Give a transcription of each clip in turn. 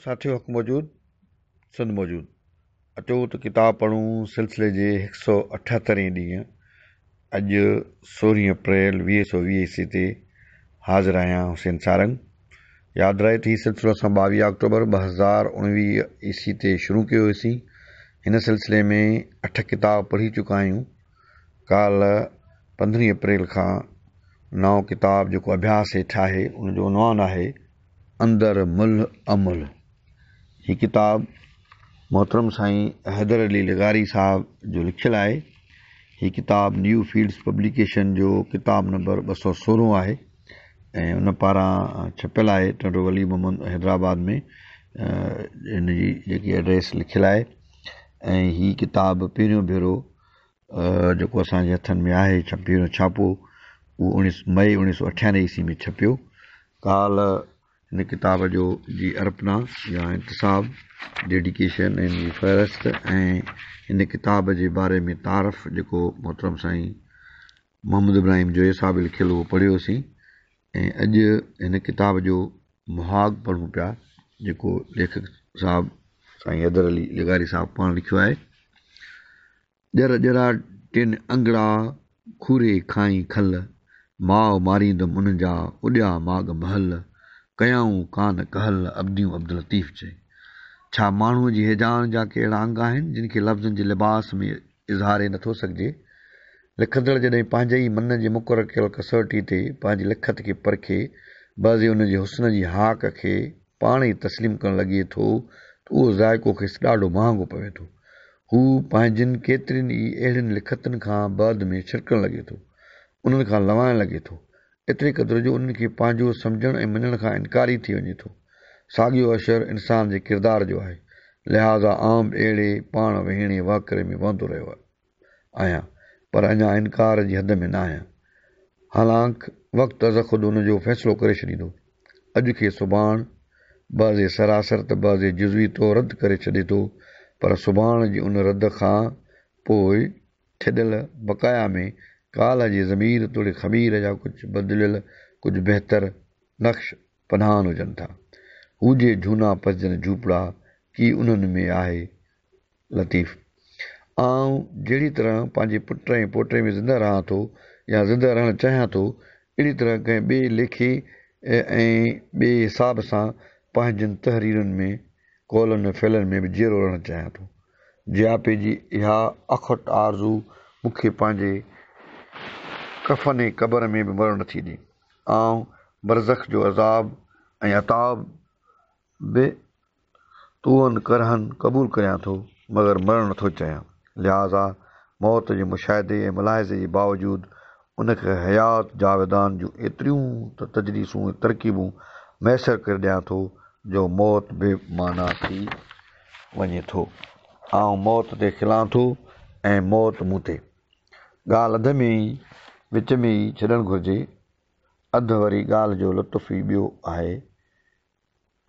ساٿيو حق موجود سنڌ موجود اچو ته ڪتاب پڙهون سلسلي جي هڪ سئو اٺهترين ڏينهن اڄ سورهين اپريل ويهه سئو ويهه عيسوي تي حاضر آهيان حسين سارنگ ياد رهي ته هي سلسلو اسان ٻاويهه آڪٽوبر 2019 عيسوي تي شروع ڪيو هيوسين هن سلسلي ۾ اٺ ڪتاب پڙهي چڪا آهيون ڪالهه پندرهين اپريل کان نئون ڪتاب جيڪو اڀياس هيٺ آهي ان جو عنوان آهي اندر ملهه املهه، هي ڪتاب محترم سائين حيدر علي لغاري صاحب جو لکيل آهي. هي ڪتاب نيو فيلڊس پبليڪيشن جو ڪتاب نمبر 216 آهي ۽ ان پاران ڇپيل آهي ٽنڊو ولي محمد حيدرآباد ۾ ان جي جيڪي ايڊريس لکيل آهي ۽ هي ڪتاب پهريون ڀيرو جيڪو اسان جي هٿن ۾ آهي پهريون ڇاپو اهو مئي 1998 عيسوي ۾ ڇپيو. ڪالهه هن ڪتاب جو جي ارپنا يا انتساب، Dedication، ۽ ان جي فهرست ۽ هن ڪتاب جي باري ۾ تعارف جيڪو محترم سائين محمد ابراهيم جويي صاحب لکيل اهو پڙهيوسين ۽ اڄ هن ڪتاب جو مهاڳ پڙهون پيا جيڪو ليکڪ صاحب سائين حيدر علي لغاري صاحب پاڻ لکيو آهي. ڄر ڄراٽين انگڙا، کوري کائين کل، ماء ماريندم انهن جا، اڏيا ماڳ محل، ڪيائون ڪان ڪهل، عبديون عبداللطيف چئي. ڇا ماڻهوء جي هيجان جا ڪي اهڙا انگ آهن، جن کي لفظن جي لباس ۾ اظهاري نٿو سگهجي؟ لکندڙ جڏهن پنهنجي ئي من جي مقرر ڪيل ڪسوٽي تي پنهنجي لکت کي پرکي، بعضي ان جي حسن جي هاڪ کي پاڻ ئي تسليم ڪرڻ لڳي ٿو ته اهو ذائقو کيس ڏاڍو مهانگو پوي ٿو. هو پنهنجين ڪيترين ئي اهڙين لکتن کان بعد ۾ ڇرڪڻ لڳي ٿو، انهن کان لنوائڻ لڳي ٿو، ايتري قدر جو انهن کي پنهنجو سمجهڻ ۽ مڃڻ کان انڪاري ٿي وڃي ٿو. ساڳيو حشر انسان جي ڪردار جو آهي، لهٰذا آئون به اهڙي پاڻ وهيڻي وهڪري ۾ وهندو رهيو آهيان، پر اڃا انڪار جي حد ۾ نه آهيان. حالانڪ وقت ازخود ان جو فيصلو ڪري ڇڏيندو. اڄ کي سڀاڻ بعضي سراسر ته بعضي جزوي طور رد ڪري ڇڏي ٿو، پر سڀاڻ جي ان رد کان پوء ڇڏيل بقايا ۾ ڪالهه جي ضمير توڙي خمير جا ڪجهه بدليل، ڪجهه بهتر نقش پنهان هجن ٿا. هو جي جهونا پسجن جهوپڙا، ڪي انهن ۾ آهي لطيف، آئون جهڙي طرح پنهنجي پٽ ۽ پوٽي ۾ زنده رهان ٿو يا زنده رهڻ چاهيان ٿو، اهڙي طرح ڪنهن ٻئي ليکي ۽ ٻئي حساب سان پنهنجين تحريرن ۾، قولن ۽ فعلن ۾ به جيئرو رهڻ چاهيان ٿو. جياپي جي اها اکٽ آرزو مون کي پنهنجي ڪفن ۽ قبر ۾ به مرڻ نٿي ڏئي. آئون برزخ جو عذاب ۽ عتاب به طوعاً ڪرهاً قبول ڪريان ٿو، مگر مرڻ نٿو چاهيان. لهٰذا موت جي مشاهدي ۽ ملاحظي جي باوجود ان کي حيات جاودان جون ايتريون ته تجنيسون ۽ ترڪيبون ميسر ڪري ڏيان ٿو، جو موت بي معنيٰ ٿي وڃي ٿو. آئون موت تي کلان ٿو ۽ موت مون تي. ڳالهه اڌ ۾ ئي، وچ ۾ ئي ڇڏڻ گهرجي. اڌ وري ڳالهه جو لطف ئي ٻيو آهي.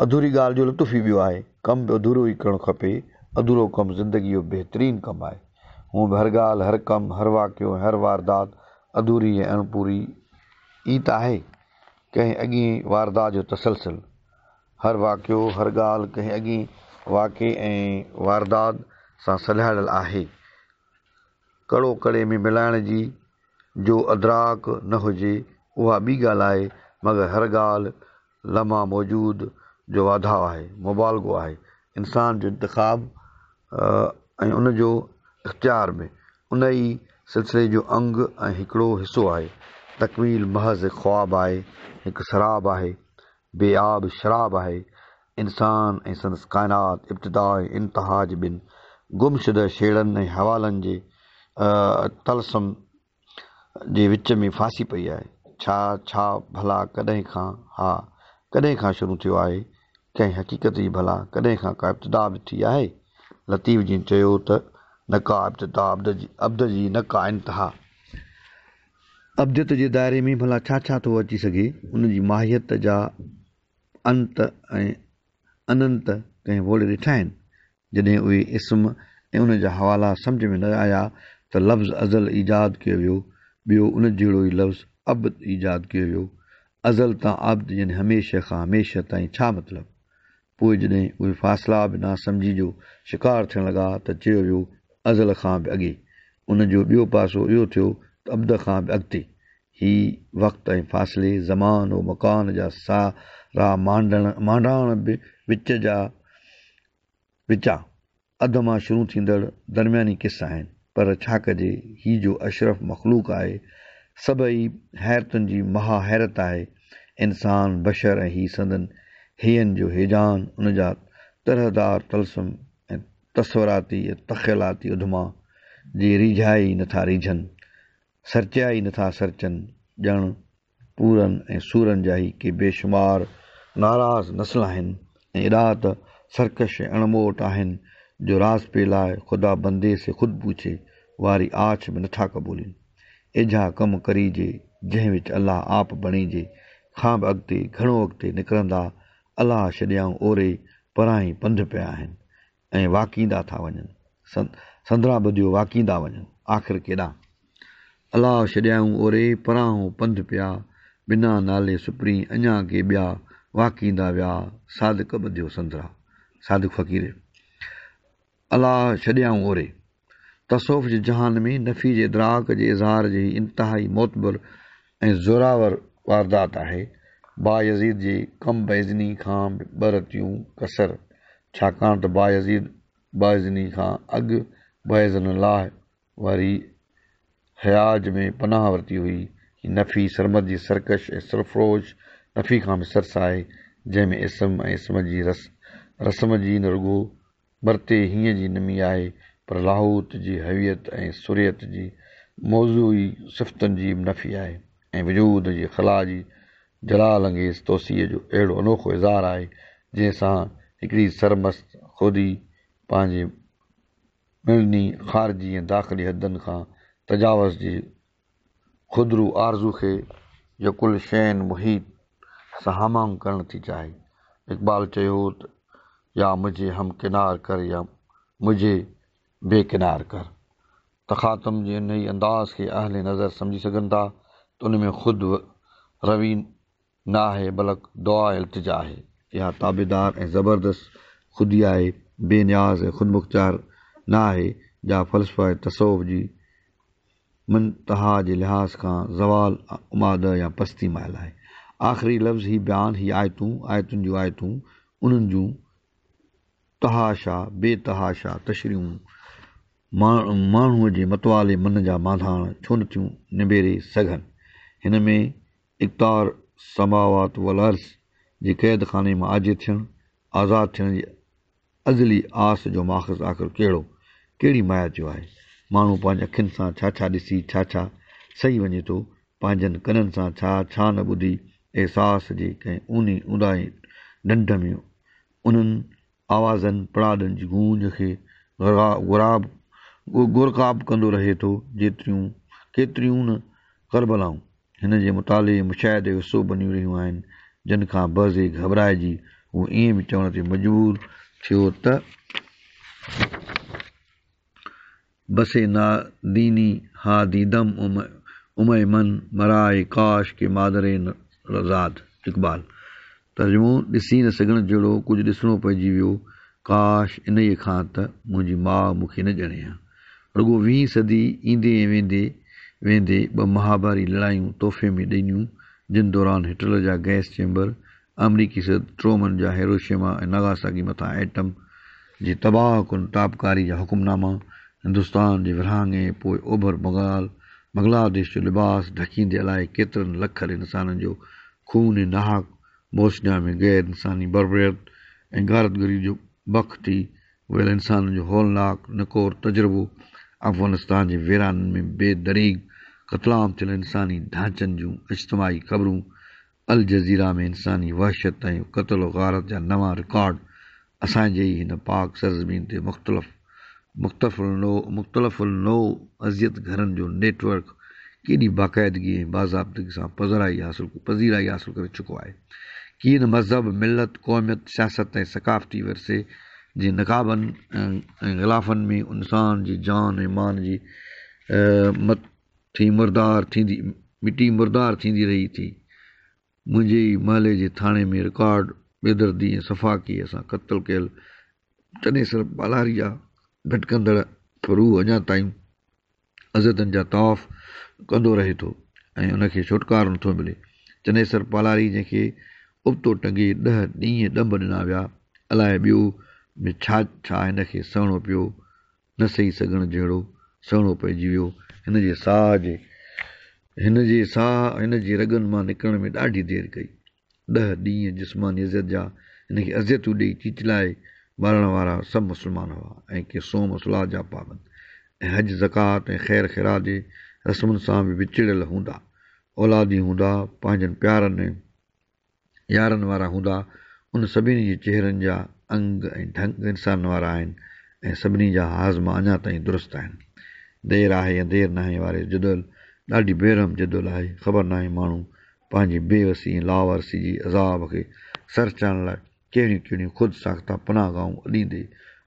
اڌوري ڳالهه جو لطف ئي ٻيو آهي. ڪم به اڌورو ئي ڪرڻ کپي. اڌورو ڪم زندگيء جو بهترين ڪم آهي. هونء به هر ڳالهه، هر ڪم، هر واقعو ۽ هر واردات اڌوري ۽ اڻپوري ئي ته آهي. ڪنهن اڳئين واردات جو تسلسل. هر واقعو، هر ڳالهه ڪنهن اڳئين واقعي ۽ واردات سان سلهاڙيل آهي. ڪڙو ڪڙي ۾ ملائڻ جي جو ادراڪ نه هجي، اها ٻي ڳالهه آهي، مگر هر ڳالهه لمحه موجود جو واڌاء آهي، مبالغو آهي. انسان جو انتخاب ۽ ان جو اختيار به ان ئي سلسلي جو انگ ۽ هڪڙو حصو آهي. تڪميل محض هڪ خواب آهي، هڪ سراب آهي، بي آب شراب آهي. انسان ۽ سندس ڪائنات ابتدا ۽ انتها جي ٻن گمشده شيڙن ۽ حوالن جي طلسم جي وچ ۾ ڦاسي پئي آهي. ڇا، ڇا ڀلا ڪڏهن کان، ها، ڪڏهن کان شروع ٿيو آهي؟ ڪنهن حقيقت جي ڀلا ڪڏهن کان ڪا ابتدا به ٿي آهي؟ لطيف جن چيو ته نه ڪا ابتدا عبد جي نه ڪا انتها. ابديت جي دائري ۾ ڀلا ڇا ڇا ٿو اچي سگهي؟ ان جي ماهيت جا انت ۽ اننت ڪنهن ووڙي ڏٺا آهن؟ جڏهن اهي اسم ۽ انهن جا حوالا سمجهه ۾ نه آيا ته لفظ ازل ايجاد ڪيو ويو، ٻيو ان جهڙو ئي لفظ ابد ايجاد ڪيو ويو. ازل تان ابد يعني هميشه کان هميشه تائين ڇا مطلب؟ پوء جڏهن اهي فاصلا به ناسمجهي جو شڪار ٿيڻ لڳا ته چيو ويو ازل کان به اڳي. ان جو ٻيو پاسو اهو ٿيو ته ابد کان به اڳتي. هي وقت ۽ فاصلي، زمان و مڪان جا سارا مانڊاڻ به وچ جا وچان، اڌ مان شروع ٿيندڙ درمياني قصا آهن، پر ڇا ڪجي، هي جو اشرف مخلوق آهي، سڀئي حيرتن جي مها حيرت آهي. انسان، بشر ۽ هي سندن هيئن جو هيجان، ان جا طرحدار طلسم ۽ تصوراتي ۽ تخيلاتي اڌما، جي ريجهائي ئي نٿا ريجهن، سرچيا ئي نٿا سرچن، ڄڻ پورن ۽ سورن جا هي ڪي بيشمار ناراض نسل آهن ۽ ايڏا ته سرڪش ۽ اڻموٽ آهن جو راضپي لاء خدا بندي سي خود پوڇي واري آڇ به نٿا قبولين. ايجها ڪم ڪريجي جنهن وچ الله آپ بڻيجي کان به اڳتي گهڻو اڳتي نڪرندا الله ڇڏيائون اوري پراهين پنڌ پيا آهن. ۽ واڪيندا ٿا وڃن. سندرا ٻڌيو واڪيندا وڃن. آخر ڪيڏانهن؟ الله ڇڏيائون اوري، پرانهون پنڌ پيا، بنا نالي سپرين اڃا ڪي ٻيا واڪيندا ويا، صادق ٻڌيو سندرا. صادق فقير. الله ڇڏيائون اوري. تصوف جي جهان ۾ نفي جي ادراڪ جي اظهار جي هي انتهائي معتبر ۽ زوراور واردات آهي. بايزيد جي ڪم باذني کان به ٻه رتيون ڪسر، ڇاڪاڻ ته بايزيد باذني کان اڳ باذن الله واري حياج ۾ پناهه ورتي هئي. هي نفي سرمد جي سرڪش ۽ سرفروش نفي کان به سرس آهي، جنهن ۾ اسم ۽ اسم جي رسم جي نه رڳو برتي هينئن جي نمي آهي، پر لاهوت جي هويت ۽ سريت جي موضوعي صفتن جي به نفي آهي ۽ وجود جي خلا جي جلال انگيز توسيع جو اهڙو انوکو اظهار آهي، جنهن سان هڪڙي سرمست خودي پنهنجي مڙني خارجي ۽ داخلي حدن کان تجاوز جي خودرو آرزو کي جو ڪل شين محيط سان هم آهنگ ڪرڻ ٿي چاهي. اقبال چيو هو ته يا مجهي هم ڪنار ڪر يا مجهي بي ڪنار ڪر. تخاطم جي انهي انداز کي اهل نظر سمجهي سگهن ٿا ته ان ۾ خود روي نه آهي بلڪ دعا ۽ التجا آهي. اها تابعدار ۽ زبردست خودي آهي، بي نياز ۽ خودمختيار نه آهي، جا فلسفه ۽ تصوف جي منتها جي لحاظ کان زوال اماده يا پستي مائل آهي. آخري لفظ هي بيان، هي آيتون، آيتن جون آيتون، انهن جون تحاشا بي تحاشا تشريحون ماڻهوء جي متوالي من جا مانڌاڻ ڇو نٿيون نبيري سگهن؟ هن ۾ اقطار السماوات والارض جي قيد خاني مان آجي ٿيڻ، آزاد ٿيڻ جي ازلي آس جو ماخذ آخر ڪهڙو، ڪهڙي مايا ٿيو آهي؟ ماڻهو پنهنجي اکين سان ڇا ڇا ڏسي، ڇا ڇا سهي وڃي ٿو، پنهنجن ڪنن سان ڇا ڇا نه ٻڌي، احساس جي ڪنهن اونهي اونداهي ڍنڍ ۾ انهن آوازن، پڙاڏن جي گونج کي غراب غرقاب ڪندو رهي ٿو، جيتريون ڪيتريون نه ڪربلائون هن جي مطالعي ۽ مشاهدي جو حصو بنيون رهيون آهن، جن کان بعضي گهٻرائجي هو ائين به چوڻ تي مجبور ٿيو ته. بسي ناديني ها ديدم امي من مرائي ڪاش ڪي مادر رزاد اقبال ترجمو، ڏسي نه سگهڻ جهڙو ڪجهه ڏسڻو پئجي ويو، ڪاش انهيء کان ته منهنجي ماء مون کي نه ڄڻي ها. رڳو ويهين صدي ايندي ۽ ويندي ويندي ٻه مهاڀاري لڙايون تحفي ۾ ڏنيون، جن دوران هٽلر جا گئس چيمبر، آمريڪي صدر ٽرومن جا هيروشيما ۽ ناگاساڪي مٿان ائٽم جي تباهه ڪن تابڪاري جا حڪمناما، هندستان جي ورهاڱي ۽ پوء اوڀر بنگال، بنگلاديش جو لباس ڍڪيندي الائي ڪيترن لکن انسانن جو خون ۽ ناحق بوسنيا ۾ غير انساني بربريت ۽ غارتگري جو بک ٿي ويل انسانن جو هولناڪ نڪور تجربو، افغانستان جي ويرانن ۾ بي دريغ قتلام ٿيل انساني ڍانچن جون اجتماعي قبرون، الجزيره ۾ انساني وحشت ۽ قتل و غارت جا نوان رڪارڊ اسان جي ئي هن پاڪ سرزمين تي مختلف مختلف النوع اذيت گهرن جو نيٽ ورڪ ڪيڏي باقاعدگي ۽ باضابطگي سان پذيرائي حاصل ڪري چڪو آهي. ڪيئن نه مذهب، ملت، قوميت، سياست ۽ ثقافتي ورثي جي نقابن ۽ غلافن ۾ انسان جي جان ۽ مان جي مٿي مردار ٿيندي مٽي مردار ٿيندي رهي ٿي. منهنجي ئي محلي جي ٿاڻي ۾ رڪارڊ بيدردي ۽ سفاڪيء سان قتل ڪيل چنيسر پالاري جا ڀٽڪندڙ روح اڃا تائين اذيتن جا طواف ڪندو رهي ٿو ۽ ان کي ڇوٽڪارو نٿو ملي. چنيسر پالاري جنهن کي ابتو ٽنگي ڏهه ڏينهن ڏنڀ ڏنا ويا، الائي ٻيو به ڇا ڇا هن کي سهڻو پيو، نه سهي سگهڻ جهڙو سهڻو پئجي ويو. هن جي ساهه جي هن جي ساهه هن جي رڳن مان نڪرڻ ۾ ڏاڍي دير ڪئي. ڏهه ڏينهن جسماني اذيت جا هن کي اذيتون ڏيئي چيچلائي مارڻ وارا سڀ مسلمان هئا ۽ ڪي صوم و صلات جا پابند ۽ حج زڪوات ۽ خير خيرات جي رسمن سان به وچڙيل هوندا، اولادي هوندا، پنهنجن پيارن ۽ يارن وارا هوندا، ان سڀني جي چهرن جا انگ ۽ ڍنگ انسانن وارا آهن ۽ سڀني جا هاضما اڃا تائين درست آهن. دير آهي يا دير ناهي واري جدول ڏاڍي بيرحم جدول آهي، خبر ناهي ماڻهو پنهنجي بي وسي ۽ لاوارثي جي عذاب کي سر چاڙهڻ لاء ڪهڙيون ڪهڙيون خود ساخته پناهه گاهون اڏيندي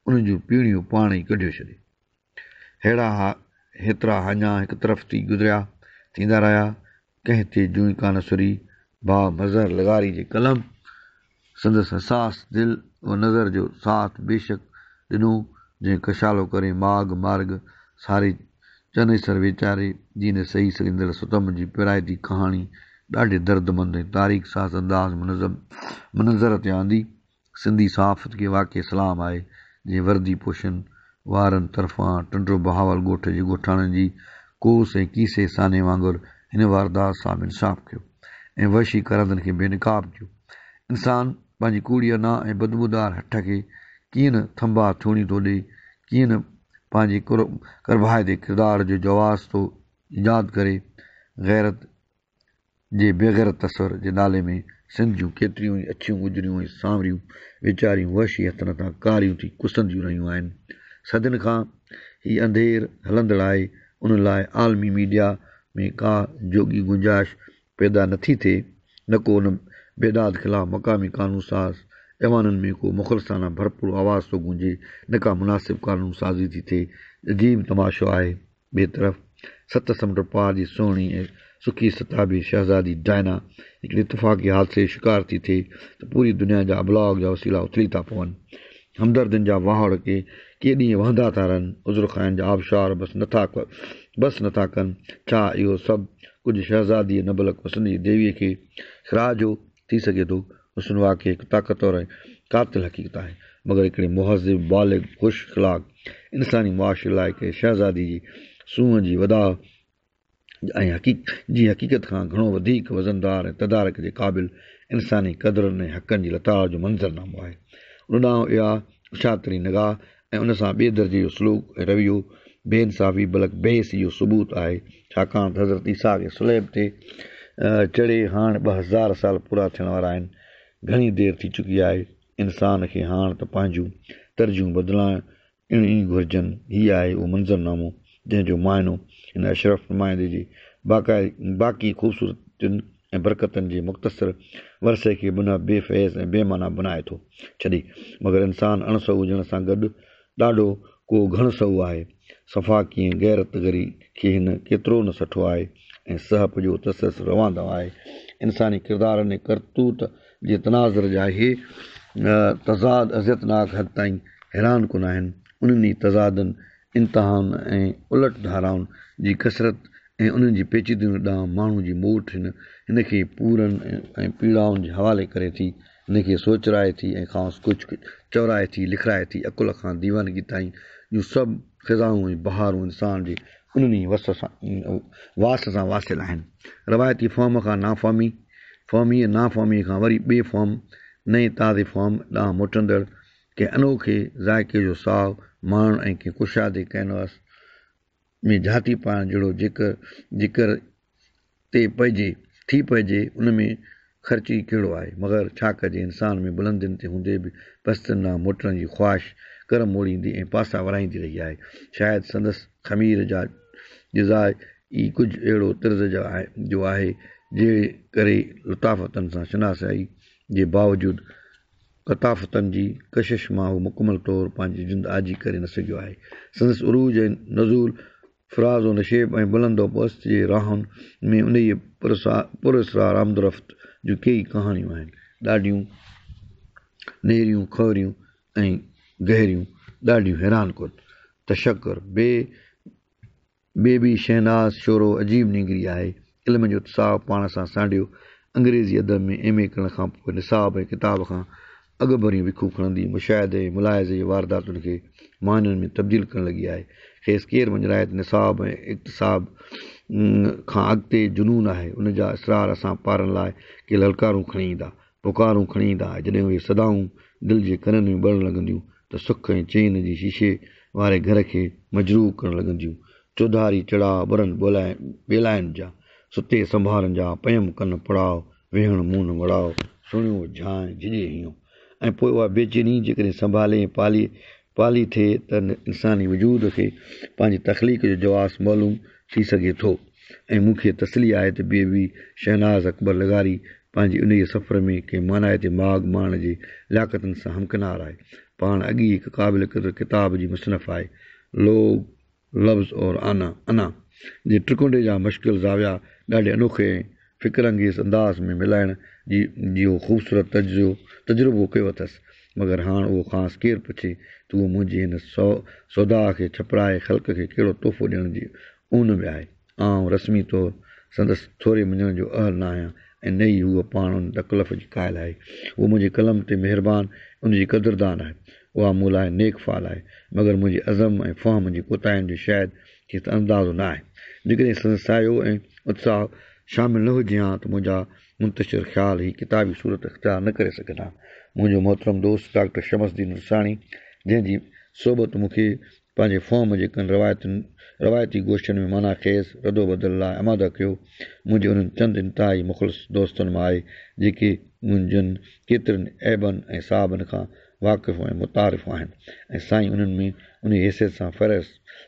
انهن جون پيڙهيون پاڻ ئي ڪڍيو ڇڏي. ههڙا هيترا هاڃا هڪ طرف ٿي گذريا، ٿيندا رهيا، ڪنهن تي جونء ڪانه سري. ڀاء مظهر لغاري جي قلم سندس حساس دل و نظر جو ساٿ بيشڪ ڏنو، جنهن ڪشالو ڪري ماڳ مارڳ ساري چنيسر ويچاري جي نه سهي سگهندڙ ستم جي پيرائتي ڪهاڻي ڏاڍي دردمند ۽ تاريخ ساز انداز منظم منظر تي آندي. سنڌي صحافت کي واقعي سلام آهي، جنهن وردي پوشن وارن طرفان ٽنڊو بهاول ڳوٺ جي ڳوٺاڻن جي ڪوس ۽ ڪيسي سانحي وانگر هن واردات سان به انصاف ڪيو ۽ وحشي ڪرندن کي بي نقاب ڪيو. انسان پنهنجي ڪوڙي انا ۽ بدبودار هٺ کي ڪيئن نه ٿنڀا ٿوڻي ٿو ڏئي، ڪيئن نه پنهنجي ڪرڀائتي ڪردار جو جواز ٿو ايجاد ڪري، غيرت جي بيغيرت تصور جي نالي ۾ سنڌ جون ڪيتريون ئي اڇيون اجريون ۽ سانوريون ويچاريون وحشي هٿن تان ڪاريون ٿي ڪسنديون رهيون آهن. صدين کان هي انڌير هلندڙ آهي، ان لاء عالمي ميڊيا ۾ ڪا جوڳي گنجائش پيدا نٿي ٿئي، نه ڪو ان بيداد خلاف مقامي قانون ساز ايوانن ۾ ڪو مخلصانه ڀرپور آواز ٿو گونجي، نه ڪا مناسب قانون سازي ٿي ٿئي. عجيب تماشو آهي. ٻئي طرف ست سمنڊ پار جي سهڻي ۽ سکي ستابي شهزادي ڊائنا هڪڙي اتفاقي حادثي جو شڪار ٿي ٿئي ته پوري دنيا جا ابلاغ جا وسيلا اٿلي ٿا پون. همدردين جا واهڙ ڪي ڪي ڏينهن وهندا ٿا رهن. عذرخواهين جا آبشار بس نٿا بس نٿا ڪن. ڇا اهو سڀ ڪجهه شهزاديء نه بلڪ حسن جي ديويء کي خراج هو؟ ٿي سگهي ٿو. حسن واقعي هڪ طاقتور ۽ قاتل حقيقت آهي، مگر هڪڙي مهذب، بالغ، خوش اخلاق انساني معاشري لاء ڪنهن شهزادي جي سونهن جي وڌاء ۽ جي حقيقت کان گهڻو وڌيڪ وزندار ۽ تدارڪ جي قابل انساني قدرن ۽ حقن جي لتاڙ جو منظرنامو آهي. ان ڏانهن اها اشاعتري نگاهه ۽ ان سان ٻئي درجي جو سلوڪ ۽ رويو بي انصافي بلڪ بي حسي جو ثبوت آهي، ڇاڪاڻ ته حضرت عيسيٰ کي صليب تي چڙهي هاڻ 2000 سال پورا ٿيڻ وارا آهن، گهڻي دير ٿي چڪي آهي، انسان کي هاڻ ته پنهنجون ترجيحون بدلائڻ ئي گهرجن، هي آهي اهو منظرنامو جنهن جو معائنو هن اشرف نمائندي جي باقي خوبصورتين ۽ برڪتن جي مختصر ورثي کي بنهه بي فيض ۽ بي معنيٰ بنائي ٿو ڇڏي. مگر انسان اڻ سهو هجڻ سان گڏ ڏاڍو ڪو گهڻ سهو آهي. سفاڪي ۽ غيرت گري کي هن ڪيترو نه سٺو آهي ۽ سهپ جو تسلسل روان دوان آهي. انساني ڪردارن ۽ ڪرتوت جي تناظر جا اهي تضاد اذيتناڪ حد تائين حيران ڪن آهن. انهن ئي تضادن انتهائن ۽ الٽ ڌارائن جي ڪثرت ۽ انهن جي پيچيدگين ڏانهن ماڻهو جي موٽ هن هن کي پورن ۽ پيڙائن جي حوالي ڪري ٿي، هن کي سوچرائي ٿي ۽ کانئس ڪجهه چورائي ٿي، لکرائي ٿي. عقل کان ديوانگي تائين جون سڀ خزائون ۽ بهارون انسان جي انهن ئي وس سان واس سان واصل آهن. روايتي فهم کان نافهمي، فهمي ۽ نافهميء کان وري ٻئي فهم، نئين تازي فهم ڏانهن موٽندڙ ڪنهن انوکي ذائقي جو ساء ماڻڻ ۽ ڪنهن ڪشادي ڪئنواس ۾ جهاتي پائڻ جهڙو جيڪر جيڪر تي پئجي ٿي پئجي ان ۾ خرچ ئي ڪهڙو آهي. مگر ڇا ڪجي انسان ۾ بلندين تي هوندي به پستين ڏانهن موٽڻ جي خواهش ڪر موڙيندي ۽ پاسا ورائيندي رهي آهي. شايد سندس خمير جا جزا ئي ڪجهه اهڙو طرز جو آهي جهڙي ڪري لطافتن سان شناسائي جي باوجود ڪثافتن جي ڪشش مان هو مڪمل طور پنهنجي جند آجي ڪري نه سگهيو آهي. سندس عروج ۽ نزول، فراز و نشيب ۽ بلند و پست جي راهن ۾ انهيء پراسرار آمدورفت جون ڪيئي ڪهاڻيون آهن. ڏاڍيون. نيريون، کهريون ۽ گهريون، ڏاڍيون حيران ڪن. تشڪر، بي بيبي شهناز شورو عجيب نينگري آهي. علم جو اتساهه پاڻ سان سانڍيو، انگريزي ادب ۾ ايم. اي ڪرڻ کان پوء نصاب ۽ ڪتاب کان اڳڀريون وکون کڻندي، مشاهدي ۽ ملاحظي جي وارداتن کي معنين ۾ تبديل ڪرڻ لڳي آهي. کيس ڪير مڃرائي ته نصاب ۽ اڪتساب کان اڳتي جنون آهي، ان جا اسرار اسان پارن لاء ڪي للڪارون کڻي ايندا. پڪارون کڻي ايندا ۽ جڏهن اهي صدائون دل جي ڪنن ۾ ٻرڻ لڳنديون ته سک ۽ چين جي شيشي واري گهر کي مجروح ڪرڻ لڳنديون. چوڌاري چڙاء ٻرن ٻيلاين جا، ستي سنڀارن جا، پيم ڪن پڙاء، ويهڻ مون نه وڙاء، سڻيو جھانء جھڄي هينئون. ۽ پوء اها بيچيني جيڪڏهن سنڀالي ۽ پالي پالي ٿئي ته انساني وجود کي پنهنجي تخليق جو جواز معلوم ٿي سگهي ٿو ۽ مون کي تسلي آهي ته بيبي شهناز اڪبر لغاري پنهنجي انهيء سفر ۾ ڪنهن مانائتي ماڳ ماڻڻ جي لياقتن سان همڪنار آهي. پاڻ اڳ ئي هڪ قابل قدر ڪتاب جي مصنف آهي. لوگ، لفظ اور آنا، انا، جي ٽرڪنڊي جا مشڪل زاويا ڏاڍي انوکي ۽ فڪر انگيز انداز ۾ ملائڻ جي اهو خوبصورت تجزيو تجربو ڪيو اٿس. مگر هاڻ اهو کانئس ڪير پڇي ته هو منهنجي هن سوداء کي ڇپرائي خلق کي ڪهڙو تحفو ڏيڻ جي اون ۾ آهي. آئون رسمي طور سندس ٿوري مڃڻ جو اهل نه آهيان ۽ نه ئي هوء پاڻ ان تڪلف جي قائل آهي. هوء منهنجي قلم تي مهربان ۽ ان جي قدردان آهي. اها مون لاء نيڪ فال آهي. مگر منهنجي عزم ۽ فهم جي ڪوتاهين جو شايد کيس اندازو نه آهي. جيڪڏهن سندس سهيوگ ۽ اتساهه شامل نه هجي ها ته منهنجا منتشر خيال هي ڪتابي صورت اختيار نه ڪري سگهن ها. منهنجو محترم دوست ڊاڪٽر شمس الدين عرساڻي جنهن جي صحبت مون کي پنهنجي فهم جي ڪن روايتن روايتي گوشن ۾ معنيٰ خيز ردوبدل لاء آماده ڪيو، منهنجي انهن چند انتهائي مخلص دوستن مان آهي، جيڪي منهنجن ڪيترن عيبن ۽ صاحبن کان واقف ۽ متعارف آهن ۽ سائين انهن ۾ انهيء حيثيت سان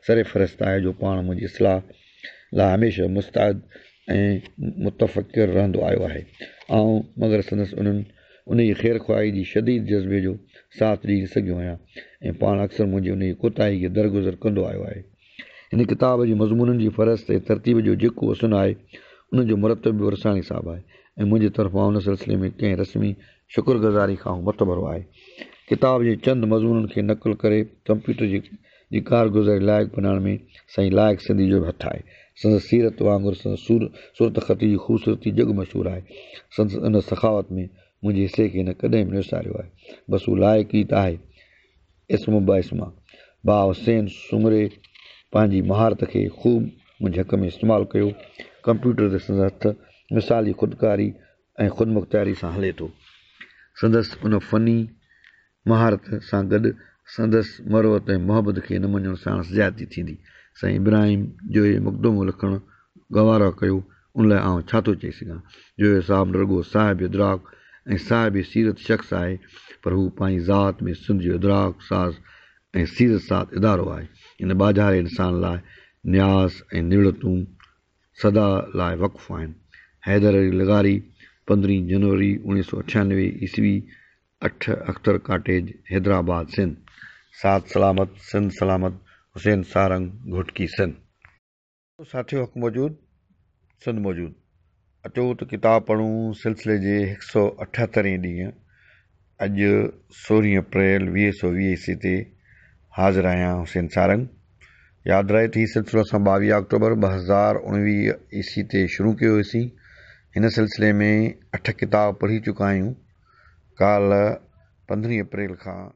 سر فهرست آهي جو پاڻ منهنجي اصلاح لاء هميشه مستعد ۽ متفڪر رهندو آيو آهي. آئون مگر سندس انهن انهيء خيرخواهي جي شديد جذبي جو ساٿ ڏيئي نه سگهيو آهيان ۽ پاڻ اڪثر منهنجي انهيء ڪوتاهي کي درگذر ڪندو آيو آهي. هن ڪتاب جي مضمونن جي فهرست ۽ ترتيب جو جيڪو حسن آهي، ان جو مرتب به عرساڻي صاحب آهي ۽ منهنجي طرفان ان سلسلي ۾ ڪنهن رسمي شڪرگذاري کان هو مٿڀرو آهي. ڪتاب جي چند مضمونن کي نقل ڪري ڪمپيوٽر جي جي ڪارگذاري لائق بنائڻ ۾ سائين لائق سنڌي جو به هٿ آهي. سندس سيرت وانگر سندس صورتخطي جي خوبصورتي جڳ مشهور آهي. سندس ان سخاوت ۾ منهنجي حصي کي هن ڪڏهن به نه وساريو آهي. بس هو لائق ئي ته آهي. اسم باسما ڀاء حسين سومري پنهنجي مهارت کي خوب منهنجي حق ۾ استعمال ڪيو. ڪمپيوٽر تي سندس هٿ مثالي خودڪاري ۽ خودمختياري سان هلي ٿو. سندس ان فني مهارت سان گڏ سندس مروت ۽ محبت کي نه مڃڻ ساڻس زيادتي ٿيندي. سائين ابراهيم جويي مقدمو لکڻ گوارا ڪيو، ان لاء آئون ڇا ٿو چئي سگهان. جويو صاحب نه رڳو صاحب ادراڪ ۽ صاحب سيرت شخص آهي، پر هو پنهنجي ذات ۾ سنڌ جو ادراڪ ساز ۽ سيرت ساز ادارو آهي. هن ٻاجهاري انسان لاء نياز ۽ نوڙتون سدا لاء وقف آهن. حيدر علي لغاري، پندرهين جنوري اوڻيهه سؤ اٺيانوي عيسوي، اٺ اختر ڪاٽيج، حيدرآباد سنڌ. ساٿ سلامت، سنڌ سلامت، حسين سارنگ، گهوٽڪي سنڌ. ساٿيو حق موجود سنڌ موجود اچو ته ڪتاب پڙهون سلسلي جي هڪ سؤ اٺهترين ڏينهن اڄ سورهين اپريل ويهه سؤ ويهه عيسوي تي حاضر آهيان حسين سارنگ ياد رهي ته هي سلسلو اسان ٻاويهه آڪٽوبر 2019 عيسوي تي شروع ڪيو هيوسين هن سلسلي ۾ اٺ ڪتاب پڙهي چڪا آهيون ڪالهه پندرهين اپريل کان.